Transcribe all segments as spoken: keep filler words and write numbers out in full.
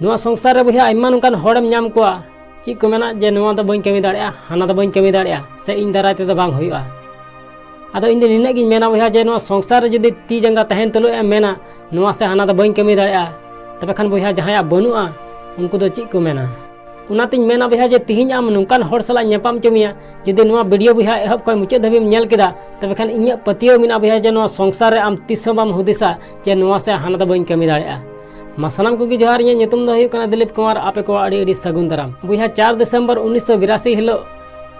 ᱱᱚᱣᱟ ᱥᱚᱝᱥᱟᱨ ᱨᱮ ᱵᱚᱭᱦᱟ ᱟᱭᱢᱟ ᱱᱚᱝᱠᱟᱱ ᱦᱚᱲᱮᱢ ᱧᱟᱢ ᱠᱚᱣᱟ, ᱪᱮᱫ ᱠᱚ ᱢᱮᱱᱟ ᱡᱮ ᱱᱚᱣᱟ ᱫᱚ ᱵᱟᱹᱧ ᱠᱟᱹᱢᱤ ᱫᱟᱲᱮᱭᱟᱜᱼᱟ, ᱦᱟᱱᱟ ᱫᱚ ᱵᱟᱹᱧ ᱠᱟᱹᱢᱤ ᱫᱟᱲᱮᱭᱟᱜᱼᱟ, ᱥᱮ ᱤᱧ ᱫᱟᱨᱟᱭ ᱛᱮᱫᱚ ᱵᱟᱝ ᱦᱩᱭᱩᱜᱼᱟ᱾ ᱟᱫᱚ ᱤᱧ ᱫᱚ ᱱᱤᱱᱟᱹᱜ ᱜᱤᱧ ᱢᱮᱱᱟ ᱵᱚᱭᱦᱟ ᱡᱮ ᱱᱚᱣᱟ ᱥᱚᱝᱥᱟᱨ ᱨᱮ ᱡᱩᱫᱤ ᱛᱤ ᱡᱟᱸᱜᱟ ᱛᱟᱦᱮᱱ ᱛᱩᱞᱩᱡ ᱮᱢ ᱢᱮᱱᱟ ᱱᱚᱣᱟ ᱥᱮ ᱦᱟᱱᱟ ᱫᱚ ᱵᱟᱹᱧ ᱠᱟᱹᱢᱤ ᱫᱟᱲᱮᱭᱟᱜᱼᱟ, ᱛᱚᱵᱮ ᱠᱷᱟᱱ ᱵᱚᱭᱦᱟ ᱡᱟᱦᱟᱸᱭᱟᱜ ᱵᱟᱹᱱᱩᱜᱼᱟ ᱩᱱᱠᱩ ᱫᱚ ᱪᱮᱫ ᱠᱚ ᱢᱮᱱᱟ? ᱚᱱᱟᱛᱤᱧ ᱢᱮᱱᱟ ᱵᱚᱭᱦᱟ ᱡᱮ ᱛᱤᱦᱤᱧ ᱟᱢ ᱱᱚᱝᱠᱟᱱ ᱦᱚᱲ ᱥᱟᱞᱟᱜ ᱧᱟᱯᱟᱢ ᱦᱚᱪᱚ ᱢᱮᱭᱟ, ᱡᱩᱫᱤ ᱱᱚᱣᱟ ᱵᱷᱤᱰᱤᱭᱳ ᱵᱚᱭᱦᱟ ᱮᱦᱚᱵ ᱠᱷᱚᱱ ᱢᱩᱪᱟᱹᱫ ᱫᱷᱟᱹᱵᱤᱡ ᱮᱢ ᱧᱮᱞ ᱠᱮᱫᱟ, ᱛᱚᱵᱮ ᱠᱷᱟᱱ ᱤᱧᱟᱹᱜ ᱯᱟᱹᱛᱭᱟᱹᱣ ᱢᱮᱱᱟᱜᱼᱟ ᱵᱚᱭᱦᱟ ᱡᱮ ᱱᱚᱣᱟ ᱥᱚᱝᱥᱟᱨ ᱨᱮ ᱟᱢ ᱛᱤᱥ ᱦᱚᱸ ᱵᱟᱢ ᱦᱩᱫᱤᱥᱟ ᱡᱮ ᱱᱚᱣᱟ ᱥᱮ ᱦᱟᱱᱟ ᱫᱚ ᱵᱟᱹᱧ ᱠᱟᱹᱢᱤ ᱫᱟᱲᱮᱭᱟᱜᱼᱟ᱾ ᱢᱟ ᱥᱟᱱᱟᱢ ᱠᱚᱜᱮ ᱡᱚᱦᱟᱨ, ᱤᱧᱟᱹᱜ ᱧᱩᱛᱩᱢ ᱫᱚ ᱦᱩᱭᱩᱜ ᱠᱟᱱᱟ ᱫᱤᱞᱤᱯ ᱠᱩᱢᱟᱨ, ᱟᱯᱮ ᱠᱚᱣᱟᱜ ᱟᱹᱰᱤ ᱟᱹᱰᱤ ᱥᱟᱹᱜᱩᱱ ᱫᱟᱨᱟᱢ᱾ ᱵᱚᱭᱦᱟ ᱪᱟᱨ ᱰᱤᱥᱮᱢᱵᱚᱨ ᱩᱱᱤᱥᱥᱚ ᱵᱤᱨᱟᱥᱤ ᱦᱤᱞᱳᱜ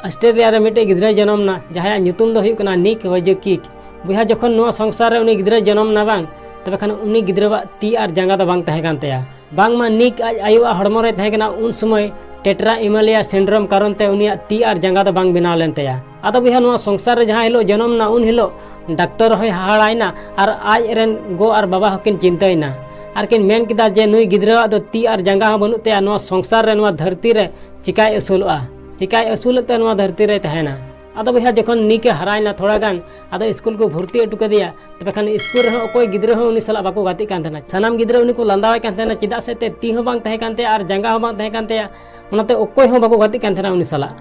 ᱚᱥᱴᱨᱮᱞᱤᱭᱟ ᱨᱮ ᱢᱤᱫᱴᱮᱡ ᱜᱤᱫᱽᱨᱟᱹᱭ ᱡᱚᱱᱚᱢ ᱮᱱᱟ, ᱡᱟᱦᱟᱸᱭᱟᱜ ᱧᱩᱛᱩᱢ ᱫᱚ ᱦᱩᱭᱩᱜ ᱠᱟᱱᱟ ᱱᱤᱠ ᱣᱟᱡᱳᱠᱤᱠ᱾ ᱵᱚᱭᱦᱟ ᱡᱚᱠᱷᱚᱱ ᱱᱚᱣᱟ ᱥᱚᱝᱥᱟᱨ ᱨᱮ ᱩᱱᱤ ᱜᱤᱫᱽᱨᱟᱹᱭ ᱡᱚᱱᱚᱢ ᱮᱱᱟ ᱵᱟᱝ, ᱛᱚᱵᱮ ᱠᱷᱟᱱ ᱩᱱᱤ ᱜᱤᱫᱽᱨᱟᱹᱣᱟᱜ ᱛᱤ ᱟᱨ ᱡᱟᱸᱜᱟ ᱫᱚ ᱵᱟᱝ ᱛᱟᱦᱮᱸ ᱠᱟᱱ ᱛᱟᱭᱟ᱾ ᱵᱟᱝᱢᱟ ᱱᱤᱠ ᱟᱡ ᱟᱭᱳᱣᱟᱜ ᱦᱚᱲᱢᱚ ᱨᱮ ᱛᱟᱦᱮᱸ ᱠᱟᱱᱟ ᱩᱱ ᱥᱚᱢᱚᱭ ᱴᱮᱴᱨᱟ ᱮᱢᱟᱞᱤᱭᱟ ᱥᱤᱱᱰᱨᱳᱢ ᱠᱟᱨᱚᱱ ᱛᱮ ᱩᱱᱤᱭᱟᱜ ᱛᱤ ᱟᱨ ᱡᱟᱸᱜᱟ ᱫᱚ ᱵᱟᱝ ᱵᱮᱱᱟᱣ ᱞᱮᱱ ᱛᱟᱭᱟ᱾ ᱟᱫᱚ ᱵᱚᱭᱦᱟ ᱱᱚᱣᱟ ᱥᱚᱝᱥᱟᱨ ᱨᱮ ᱡᱟᱦᱟᱸ ᱦᱤᱞᱳᱜ ᱡᱚᱱᱚᱢ ᱮᱱᱟ ᱩᱱ ᱦᱤᱞᱳᱜ ᱰᱟᱠᱛᱚᱨ ᱦᱚᱸᱭ ᱦᱟᱦᱟᱲᱟᱭᱮᱱᱟ ᱟᱨ ᱟᱡ ᱨᱮᱱ ᱜᱚ ᱟᱨ ᱵᱟᱵᱟ ᱦᱚᱸᱠᱤᱱ ᱪᱤᱱᱛᱟᱹᱭᱮᱱᱟ᱾ ᱟᱨ ᱠᱤᱱ ᱢᱮᱱ ᱠᱮᱫᱟ ᱡᱮ ᱱᱩᱭ ᱜᱤᱫᱽᱨᱟᱹᱣᱟᱜ ᱫᱚ ᱛᱤ ᱟᱨ ᱡᱟᱸᱜᱟ ᱦᱚᱸ ᱵᱟᱹᱱᱩᱜ ᱛᱟᱭᱟ, ᱱᱚᱣᱟ ᱥᱚᱝᱥᱟᱨ ᱨᱮ ᱱᱚᱣᱟ ᱫᱷᱟᱹᱨᱛᱤ ᱨᱮ ᱪᱤᱠᱟᱭ ᱟᱹᱥᱩᱞᱚᱜᱼᱟ, ᱪᱤᱠᱟᱭ ᱟᱹᱥᱩᱞᱮᱫ ᱛᱮ ᱱᱚᱣᱟ ᱫᱷᱟᱹᱨᱛᱤ ᱨᱮᱭ ᱛᱟᱦᱮᱱᱟ? ᱟᱫᱚ ᱵᱚᱭᱦᱟ ᱡᱚᱠᱷᱚᱱ ᱱᱤᱠ ᱮ ᱦᱟᱨᱟᱭᱮᱱᱟ ᱛᱷᱚᱲᱟ ᱜᱟᱱ, ᱟᱫᱚ ᱥᱠᱩᱞ ᱠᱚ ᱵᱷᱚᱨᱛᱤ ᱦᱚᱴᱚ ᱠᱟᱫᱮᱭᱟ᱾ ᱛᱚᱵᱮ ᱠᱷᱟᱱ ᱥᱠᱩᱞ ᱨᱮᱦᱚᱸ ᱚᱠᱚᱭ ᱜᱤᱫᱽᱨᱟᱹ ᱦᱚᱸ ᱩᱱᱤ ᱥᱟᱞᱟᱜ ᱵᱟᱠᱚ ᱜᱟᱛᱮᱜ ᱠᱟᱱ ᱛᱟᱦᱮᱱᱟ᱾ ᱥᱟᱱᱟᱢ ᱜᱤᱫᱽᱨᱟᱹ ᱩᱱᱤ ᱠᱚ ᱞᱟᱸᱫᱟᱣᱟᱭ ᱠᱟᱱ ᱛᱟᱦᱮᱱᱟ, ᱪᱮᱫᱟᱜ ᱥᱮ ᱛᱮ ᱛᱤ ᱦᱚᱸ ᱵᱟᱝ ᱛᱟᱦᱮᱸ ᱠᱟᱱ ᱛᱟᱭᱟ ᱟᱨ ᱡᱟᱸᱜᱟ ᱦᱚᱸ ᱵᱟᱝ ᱛᱟᱦᱮᱸ ᱠᱟᱱ ᱛᱟᱭᱟ᱾ ᱚᱱᱟᱛᱮ ᱚᱠᱚᱭ ᱦᱚᱸ ᱵᱟᱠᱚ ᱜᱟᱛᱮᱜ ᱠᱟᱱ ᱛᱟᱦᱮᱱᱟ ᱩᱱᱤ ᱥᱟᱞᱟᱜ᱾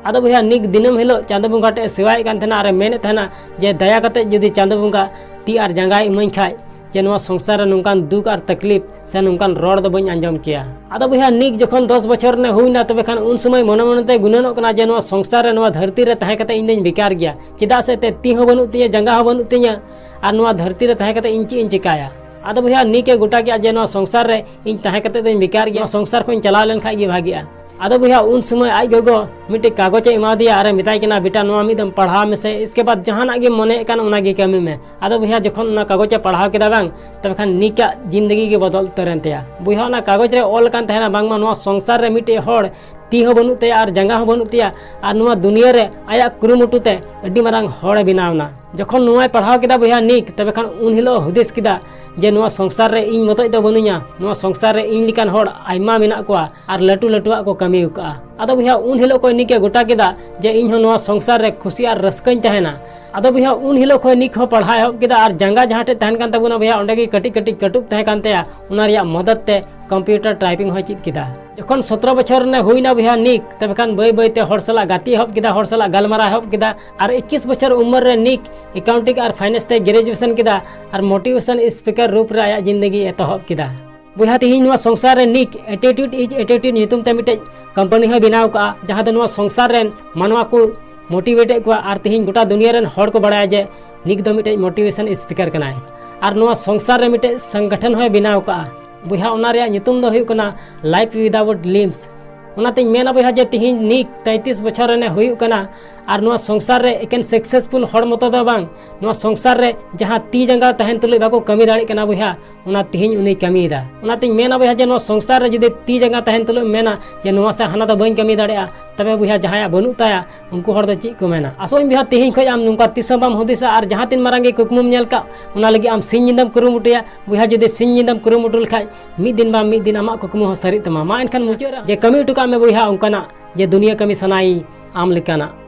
ᱟᱫᱚ ᱵᱚᱭᱦᱟ ᱱᱤᱠ ᱫᱤᱱᱟᱹᱢ ᱦᱤᱞᱳᱜ ᱪᱟᱸᱫᱚ ᱵᱚᱸᱜᱟ ᱴᱷᱮᱡ ᱮ ᱥᱮᱣᱟᱭᱮᱫ ᱠᱟᱱ ᱛᱟᱦᱮᱱᱟ ᱟᱨ ᱮ ᱢᱮᱱᱮᱫ ᱛᱟᱦᱮᱱᱟ ᱡᱮ ᱫᱟᱭᱟ ᱠᱟᱛᱮ ᱡᱩᱫᱤ ᱪᱟᱸᱫᱚ ᱵᱚᱸᱜᱟ ᱛᱤ ᱟᱨ ᱡᱟᱸᱜᱟᱭ ᱤᱢᱟᱹᱧ ᱠᱷᱟᱡ, ᱡᱮ ᱱᱚᱣᱟ ᱥᱚᱝᱥᱟᱨ ᱨᱮ ᱱᱚᱝᱠᱟᱱ ᱫᱩᱠ ᱟᱨ ᱛᱟᱠᱞᱤᱯ ᱥᱮ ᱱᱚᱝᱠᱟᱱ ᱨᱚᱲ ᱫᱚ ᱵᱟᱹᱧ ᱟᱸᱡᱚᱢ ᱠᱮᱭᱟ᱾ ᱟᱫᱚ ᱵᱚᱭᱦᱟ ᱱᱤᱠ ᱡᱚᱠᱷᱚᱱ ᱫᱚᱥ ᱵᱚᱪᱷᱚᱨ ᱨᱮᱱᱮ ᱦᱩᱭᱱᱟ, ᱛᱚᱵᱮ ᱠᱷᱟᱱ ᱩᱱ ᱥᱚᱢᱚᱭ ᱢᱚᱱᱮ ᱢᱚᱱᱮ ᱛᱮ ᱜᱩᱱᱟᱹᱱᱚᱜ ᱠᱟᱱᱟ ᱡᱮ ᱱᱚᱣᱟ ᱥᱚᱝᱥᱟᱨ ᱨᱮ, ᱱᱚᱣᱟ ᱫᱷᱟᱹᱨᱛᱤ ᱨᱮ ᱛᱟᱦᱮᱸ ᱠᱟᱛᱮ ᱤᱧ ᱫᱚᱧ ᱵᱮᱠᱟᱨ ᱜᱮᱭᱟ, ᱪᱮᱫᱟᱜ ᱥᱮ ᱛᱮ ᱛᱤ ᱦᱚᱸ ᱵᱟᱹᱱᱩᱜ ᱛᱤᱧᱟ, ᱡᱟᱸᱜᱟ ᱦᱚᱸ ᱵᱟᱹᱱᱩᱜ ᱛᱤᱧᱟ ᱟᱨ ᱱᱚᱣᱟ ᱫᱷᱟᱹᱨᱛᱤ ᱨᱮ ᱛᱟᱦᱮᱸ ᱠᱟᱛᱮ ᱤᱧ ᱪᱮᱫ ᱤᱧ ᱪᱮᱠᱟᱭᱟ? ᱟᱫᱚ ᱵᱚᱭᱦᱟ ᱱᱤᱠ ᱮ ᱜᱚᱴᱟ ᱠᱮᱫᱟ ᱡᱮ ᱱᱚᱣᱟ ᱥᱚᱝᱥᱟᱨ ᱨᱮ ᱤᱧ ᱛᱟᱦᱮᱸ ᱠᱟᱛᱮ ᱫᱚᱧ ᱵᱮᱠᱟᱨ ᱜᱮᱭᱟ, ᱱᱚᱣᱟ ᱥᱚᱝᱥᱟᱨ ᱠᱷᱚᱱ ᱤᱧ ᱪᱟᱞᱟᱣ ᱞᱮᱱ ᱠᱷᱟᱡ ᱜᱮ ᱵᱷᱟᱜᱤᱜᱼᱟ᱾ ᱟᱫᱚ ᱵᱚᱭᱦᱟ ᱩᱱ ᱥᱚᱢᱚᱭ ᱟᱡ ᱜᱚᱜᱚ ᱢᱤᱫᱴᱮᱡ ᱠᱟᱜᱚᱡᱽ ᱮ ᱮᱢᱟᱫᱮᱭᱟ ᱟᱨ ᱮ ᱢᱮᱛᱟᱭ ᱠᱟᱱᱟ, ᱵᱮᱴᱟ ᱱᱚᱣᱟ ᱢᱤᱫ ᱫᱚᱢ ᱯᱟᱲᱦᱟᱣ ᱢᱮᱥᱮ, ᱤᱥᱠᱮ ᱵᱟᱫ ᱡᱟᱦᱟᱱᱟᱜ ᱜᱮᱢ ᱢᱚᱱᱮᱭᱮᱫ ᱠᱟᱱ ᱚᱱᱟ ᱜᱮ ᱠᱟᱹᱢᱤ ᱢᱮ᱾ ᱟᱫᱚ ᱵᱚᱭᱦᱟ ᱡᱚᱠᱷᱚᱱ ᱚᱱᱟ ᱠᱟᱜᱚᱡᱽ ᱮ ᱯᱟᱲᱦᱟᱣ ᱠᱮᱫᱟ ᱵᱟᱝ, ᱛᱚᱵᱮ ᱠᱷᱟᱱ ᱱᱤᱠᱟᱜ ᱡᱤᱱᱫᱮᱜᱤ ᱜᱮ ᱵᱚᱫᱚᱞ ᱩᱛᱟᱹᱨᱮᱱ ᱛᱟᱭᱟ᱾ ᱵᱚᱭᱦᱟ ᱚᱱᱟ ᱠᱟᱜᱚᱡᱽ ᱨᱮ ᱚᱞ ᱟᱠᱟᱱ ᱛᱟᱦᱮᱱᱟ ᱵᱟᱝᱢᱟ ᱱᱚᱣᱟ ᱥᱚᱝᱥᱟᱨ ᱨᱮ ᱢᱤᱫᱴᱮᱡ ᱦᱚᱲ ᱛᱤ ᱦᱚᱸ ᱵᱟᱹᱱᱩᱜ ᱛᱟᱭᱟ ᱟᱨ ᱡᱟᱸᱜᱟ ᱦᱚᱸ ᱵᱟᱹᱱᱩᱜ ᱛᱟᱭᱟ ᱟᱨ ᱱᱚᱣᱟ ᱫᱩᱱᱤᱭᱟᱹ ᱨᱮ ᱟᱭᱟᱜ ᱠᱩᱨᱩᱢᱩᱴᱩ ᱛᱮ ᱟᱹᱰᱤ ᱢᱟᱨᱟᱝ ᱦᱚᱲᱮ ᱵᱮᱱᱟᱣ ᱮᱱᱟ᱾ ᱡᱚᱠᱷᱚᱱ ᱱᱚᱣᱟᱭ ᱯᱟᱲᱦᱟᱣ ᱠᱮᱫᱟ ᱵᱚᱭᱦᱟ ᱱᱤᱠ, ᱛᱚᱵᱮ ᱠᱷᱟᱱ ᱩᱱ ᱦᱤᱞᱳᱜ ᱦᱩᱫᱤᱥ ᱠᱮᱫᱟ ᱡᱮ ᱱᱚᱣᱟ ᱥᱚᱝᱥᱟᱨ ᱨᱮ ᱤᱧ ᱢᱚᱛᱚᱡ ᱫᱚ ᱵᱟᱹᱱᱩᱧᱟ, ᱱᱚᱣᱟ ᱥᱚᱝᱥᱟᱨ ᱨᱮ ᱤᱧ ᱞᱮᱠᱟᱱ ᱦᱚᱲ ᱟᱭᱢᱟ ᱢᱮᱱᱟᱜ ᱠᱚᱣᱟ ᱟᱨ ᱞᱟᱹᱴᱩ ᱞᱟᱹᱴᱩᱣᱟᱜ ᱠᱚ ᱠᱟᱹᱢᱤ ᱟᱠᱟᱫᱼᱟ᱾ ᱟᱫᱚ ᱵᱚᱭᱦᱟ ᱩᱱ ᱦᱤᱞᱳᱜ ᱠᱷᱚᱱ ᱱᱤᱠ ᱮ ᱜᱚᱴᱟ ᱠᱮᱫᱟ ᱡᱮ ᱤᱧ ᱦᱚᱸ ᱱᱚᱣᱟ ᱥᱚᱝᱥᱟᱨ ᱨᱮ ᱠᱷᱩᱥᱤ ᱟᱨ ᱨᱟᱹᱥᱠᱟᱹᱧ ᱛᱟᱦᱮᱱᱟ᱾ ᱟᱫᱚ ᱵᱚᱭᱦᱟ ᱩᱱ ᱦᱤᱞᱳᱜ ᱠᱷᱚᱱ ᱱᱤᱠ ᱦᱚᱸ ᱯᱟᱲᱦᱟᱣ ᱮᱦᱚᱵ ᱠᱮᱫᱟ ᱟᱨ ᱡᱟᱸᱜᱟ ᱡᱟᱦᱟᱸ ᱴᱷᱮᱡ ᱛᱟᱦᱮᱱ ᱠᱟᱱ ᱛᱟᱵᱚᱱᱟ ᱵᱚᱭᱦᱟ, ᱚᱸᱰᱮ ᱜᱮ ᱠᱟᱹᱴᱤᱡ ᱠᱟᱹᱴᱤᱡ ᱠᱟᱹᱴᱩᱵ ᱛᱟᱦᱮᱸ ᱠᱟᱱ ᱛᱟᱭᱟ, ᱚᱱᱟ ᱨᱮᱭᱟᱜ ᱢᱚᱫᱚᱫ ᱛᱮ ᱠᱚᱢᱯᱤᱭᱩᱴᱟᱨ ᱴᱟᱭᱯᱤᱝ ᱦᱚᱸᱭ ᱪᱮᱫ ᱠᱮᱫᱟ᱾ ᱡᱚᱠᱷᱚᱱ ᱥᱚᱛᱨᱚ ᱵᱚᱪᱷᱚᱨ ᱨᱮᱱᱮ ᱦᱩᱭᱱᱟ ᱵᱚᱭᱦᱟ ᱱᱤᱠ, ᱛᱚᱵᱮ ᱠᱷᱟᱱ ᱵᱟᱹᱭ ᱵᱟᱹᱭ ᱛᱮ ᱦᱚᱲ ᱥᱟᱞᱟᱜ ᱜᱟᱛᱮ ᱮᱦᱚᱵ ᱠᱮᱫᱟ, ᱦᱚᱲ ᱥᱟᱞᱟᱜ ᱜᱟᱞᱢᱟᱨᱟᱣ ᱮᱦᱚᱵ ᱠᱮᱫᱟ᱾ ᱟᱨ ᱤᱠᱠᱤᱥ ᱵᱚᱪᱷᱚᱨ ᱩᱢᱮᱨ ᱨᱮ ᱱᱤᱠ ᱮᱠᱟᱣᱩᱱᱴᱤᱝ ᱟᱨ ᱯᱷᱟᱭᱱᱮᱱᱥ ᱛᱮ ᱜᱨᱮᱡᱩᱭᱮᱥᱚᱱ ᱠᱮᱫᱟ ᱟᱨ ᱢᱳᱴᱤᱵᱷᱮᱥᱚᱱ ᱥᱯᱤᱠᱟᱨ ᱨᱩᱯ ᱨᱮ ᱟᱭᱟᱜ ᱡᱤᱱᱫᱮᱜᱤ ᱮᱛᱚᱦᱚᱵ ᱠᱮᱫᱟ᱾ ᱵᱚᱭᱦᱟ, ᱛᱮᱦᱮᱧ ᱱᱚᱣᱟ ᱥᱚᱝᱥᱟᱨ ᱨᱮ ᱱᱤᱠ Attitude is Attitude ᱧᱩᱛᱩᱢ ᱛᱮ ᱢᱤᱫᱴᱮᱡ ᱠᱳᱢᱯᱟᱱᱤ ᱦᱚᱸᱭ ᱵᱮᱱᱟᱣ ᱠᱟᱜᱼᱟ, ᱡᱟᱦᱟᱸ ᱫᱚ ᱱᱚᱣᱟ ᱥᱚᱝᱥᱟᱨ ᱨᱮᱱ ᱢᱟᱱᱣᱟ ᱠᱚ ᱢᱳᱴᱤᱵᱷᱮᱴ ᱮᱫ ᱠᱚᱣᱟ᱾ ᱟᱨ ᱛᱮᱦᱮᱧ ᱜᱚᱴᱟ ᱫᱩᱱᱤᱭᱟᱹ ᱨᱮᱱ ᱦᱚᱲ ᱠᱚ ᱵᱟᱲᱟᱭᱟ ᱡᱮ ᱱᱤᱠ ᱫᱚ ᱢᱤᱫᱴᱮᱡ ᱢᱳᱴᱤᱵᱷᱮᱥᱚᱱ ᱥᱯᱤᱠᱟᱨ ᱠᱟᱱᱟᱭ᱾ ᱟᱨ ᱱᱚᱣᱟ ᱥᱚᱝᱥᱟᱨ ᱨᱮ ᱢᱤᱫᱴᱮᱡ ᱥᱚᱝᱜᱚᱴᱷᱚᱱ ᱦᱚᱸᱭ ᱵᱮᱱᱟᱣ ᱠᱟᱜᱼᱟ᱾ ᱵᱚᱭᱦᱟ, ᱚᱱᱟ ᱨᱮᱭᱟᱜ ᱧᱩᱛᱩᱢ ᱫᱚ ᱦᱩᱭᱩᱜ ᱠᱟᱱᱟ Life Without Limits᱾ ᱚᱱᱟᱛᱮᱧ ᱢᱮᱱᱟ ᱵᱚᱭᱦᱟ ᱡᱮ ᱛᱮᱦᱮᱧ ᱱᱤᱠ ᱛᱮᱸᱭᱛᱨᱤᱥ ᱵᱚᱪᱷᱚᱨ ᱨᱮᱱᱮ ᱦᱩᱭᱩᱜ ᱠᱟᱱᱟ ᱟᱨ ᱱᱚᱣᱟ ᱥᱚᱝᱥᱟᱨ ᱨᱮ ᱮᱠᱮᱱ ᱥᱟᱠᱥᱮᱥᱯᱷᱩᱞ ᱦᱚᱲ ᱢᱚᱛᱚ ᱫᱚ ᱵᱟᱝ, ᱱᱚᱣᱟ ᱥᱚᱝᱥᱟᱨ ᱨᱮ ᱡᱟᱦᱟᱸ ᱛᱤ ᱡᱟᱸᱜᱟ ᱛᱟᱦᱮᱱ ᱛᱩᱞᱩᱡ ᱵᱟᱠᱚ ᱠᱟᱹᱢᱤ ᱫᱟᱲᱮᱭᱟᱜ ᱠᱟᱱᱟ ᱵᱚᱭᱦᱟ, ᱚᱱᱟ ᱛᱮᱦᱮᱧ ᱩᱱᱤᱭ ᱠᱟᱹᱢᱤᱭᱮᱫᱟ᱾ ᱚᱱᱟᱛᱮᱧ ᱢᱮᱱᱟ ᱵᱚᱭᱦᱟ ᱡᱮ ᱱᱚᱣᱟ ᱥᱚᱝᱥᱟᱨ ᱨᱮ ᱡᱩᱫᱤ ᱛᱤ ᱡᱟᱸᱜᱟ ᱛᱟᱦᱮᱱ ᱛᱩᱞᱩᱡ ᱮᱢ ᱢᱮᱱᱟ ᱡᱮ ᱱᱚᱣᱟ ᱥᱮ ᱦᱟᱱᱟ ᱫᱚ ᱵᱟᱹᱧ ᱠᱟᱹᱢᱤ ᱫᱟᱲᱮᱭᱟᱜᱼᱟ, ᱛᱚᱵᱮ ᱵᱚᱭᱦᱟ ᱡᱟᱦᱟᱸᱭᱟᱜ ᱵᱟᱹᱱᱩᱜ ᱛᱟᱭᱟ, ᱩᱱᱠᱩ ᱦᱚᱲ ᱫᱚ ᱪᱮᱫ ᱠᱚ ᱢᱮᱱᱟ? ᱟᱥᱚᱜ ᱟᱹᱧ ᱵᱚᱭᱦᱟ ᱛᱮᱦᱮᱧ ᱠᱷᱚᱱ ᱟᱢ ᱱᱚᱝᱠᱟ ᱛᱤᱥ ᱦᱚᱸ ᱵᱟᱢ ᱦᱩᱫᱤᱥᱟ ᱟᱨ ᱡᱟᱦᱟᱸ ᱛᱤᱱ ᱢᱟᱨᱟᱝ ᱜᱮ ᱠᱩᱠᱢᱩᱢ ᱧᱮᱞ ᱠᱟᱜ, ᱚᱱᱟ ᱞᱟᱹᱜᱤᱫ ᱟᱢ ᱥᱤᱧ ᱧᱤᱫᱟᱹᱢ ᱠᱩᱨᱩᱢᱩᱴᱩᱭᱟ᱾ ᱵᱚᱭᱦᱟ, ᱡᱩᱫᱤ ᱥᱤᱧ ᱧᱤᱫᱟᱹᱢ ᱠᱩᱨᱩᱢᱩᱴᱩ ᱞᱮᱠᱷᱟᱡ ᱢᱤᱫ ᱫᱤᱱ ᱵᱟᱝ ᱢᱤᱫ ᱫᱤᱱ ᱟᱢᱟᱜ ᱠᱩᱠᱢᱩ ᱦᱚᱸ ᱥᱟᱹᱨᱤᱜ ᱛᱟᱢᱟ᱾ ᱢᱟ ᱮᱱᱠᱷᱟᱱ ᱢᱩᱪᱟᱹᱫ ᱨᱮ ᱡᱮ ᱠᱟᱹᱢᱤ ᱦᱚᱴᱚ ᱠᱟᱜ ᱢᱮ ᱵᱚᱭᱦᱟ ᱚᱱᱠᱟᱱᱟᱜ ᱡᱮ ᱫᱩᱱᱤᱭᱟᱹ ᱠᱟᱹᱢᱤ ᱥᱟᱱᱟᱭᱤᱧ ᱟᱢ ᱞᱮᱠᱟᱱᱟᱜ᱾